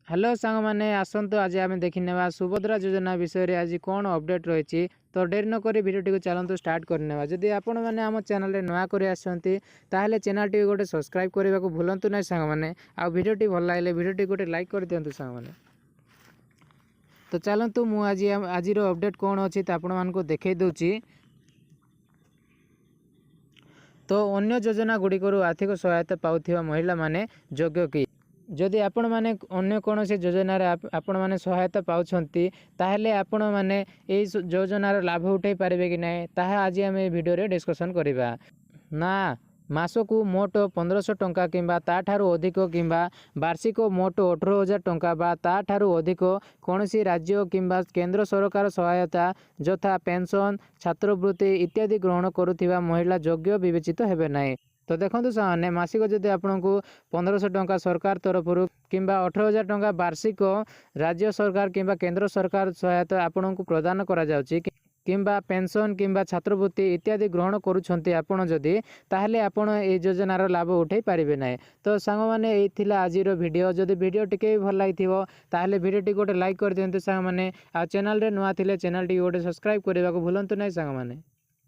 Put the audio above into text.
Hello ସାଙ୍ଗମାନେ, ଆସନ୍ତୁ ଆଜି ଆମେ ଦେଖିନେବା ସୁଭଦ୍ରା ଯୋଜନା ବିଷୟରେ ଆଜି କ'ଣ ଅପଡ଼େଟ୍ ରହିଛି। ତ ଡେରି ନକରି ଭିଡ଼ିଓଟିକୁ ଚାଲନ୍ତୁ ଷ୍ଟାର୍ଟ କରିନେବା। ଯଦି ଆପଣମାନେ ଆମ ଚ୍ୟାନେଲରେ ନୂଆ କରି ଆସିଛନ୍ତି, ତାହେଲେ ଚ୍ୟାନେଲଟିକୁ ଗୋଟେ ସବସ୍କ୍ରାଇବ୍ କରିବାକୁ ଭୁଲନ୍ତୁ ନାହିଁ ସାଙ୍ଗମାନେ। ଆଉ ଭିଡ଼ିଓଟି ଭଲ ଲାଗିଲେ ଭିଡ଼ିଓଟି ଗୋଟେ ଲାଇକ୍ କରିଦିଅନ୍ତୁ ସାଙ୍ଗମାନେ। ତ ଚାଲନ୍ତୁ, ମୁଁ ଆଜି ଆଜିର ଅପଡ଼େଟ୍ କ'ଣ ଅଛି ତ ଆପଣମାନଙ୍କୁ ଦେଖାଇ ଦେଉଛି। ତ ଅନ୍ୟ ଯୋଜନା ଗୁଡ଼ିକରୁ ଆର୍ଥିକ ସହାୟତା ପାଉଥିବା ମହିଳାମାନେ ଯୋଗ୍ୟ କି? ଯଦି ଆପଣମାନେ ଅନ୍ୟ କୌଣସି ଯୋଜନାରେ ଆପଣମାନେ ସହାୟତା ପାଉଛନ୍ତି, ତାହେଲେ ଆପଣମାନେ ଏଇ ଯୋଜନାର ଲାଭ ଉଠାଇ ପାରିବେ କି ନାହିଁ, ତାହା ଆଜି ଆମେ ଏହି ଭିଡ଼ିଓରେ ଡିସ୍କସନ୍ କରିବା। ନା, ମାସକୁ ମୋଟ 1500 ଟଙ୍କା କିମ୍ବା ତା'ଠାରୁ ଅଧିକ କିମ୍ବା ବାର୍ଷିକ ମୋଟ 18,000 ଟଙ୍କା ବା ତା'ଠାରୁ ଅଧିକ କୌଣସି ରାଜ୍ୟ କିମ୍ବା କେନ୍ଦ୍ର ସରକାର ସହାୟତା ଯଥା ପେନ୍ସନ୍, ଛାତ୍ରବୃତ୍ତି ଇତ୍ୟାଦି ଗ୍ରହଣ କରୁଥିବା ମହିଳା ଯୋଗ୍ୟ ବିବେଚିତ ହେବେ ନାହିଁ। ତ ଦେଖନ୍ତୁ ସାଙ୍ଗମାନେ, ମାସିକ ଯଦି ଆପଣଙ୍କୁ 1500 ଟଙ୍କା ସରକାର ତରଫରୁ କିମ୍ବା 18,000 ଟଙ୍କା ବାର୍ଷିକ ରାଜ୍ୟ ସରକାର କିମ୍ବା କେନ୍ଦ୍ର ସରକାର ସହାୟତା ଆପଣଙ୍କୁ ପ୍ରଦାନ କରାଯାଉଛି କିମ୍ବା ପେନ୍ସନ୍ କିମ୍ବା ଛାତ୍ରବୃତ୍ତି ଇତ୍ୟାଦି ଗ୍ରହଣ କରୁଛନ୍ତି ଆପଣ ଯଦି, ତାହେଲେ ଆପଣ ଏଇ ଯୋଜନାର ଲାଭ ଉଠାଇ ପାରିବେ ନାହିଁ। ତ ସାଙ୍ଗମାନେ, ଏଇ ଥିଲା ଆଜିର ଭିଡ଼ିଓ। ଯଦି ଭିଡ଼ିଓ ଟିକେ ବି ଭଲ ଲାଗିଥିବ, ତାହେଲେ ଭିଡ଼ିଓଟି ଗୋଟେ ଲାଇକ୍ କରିଦିଅନ୍ତୁ ସାଙ୍ଗମାନେ। ଆଉ ଚ୍ୟାନେଲରେ ନୂଆ ଥିଲେ ଚ୍ୟାନେଲଟିକୁ ଗୋଟେ ସବସ୍କ୍ରାଇବ୍ କରିବାକୁ ଭୁଲନ୍ତୁ ନାହିଁ ସାଙ୍ଗମାନେ।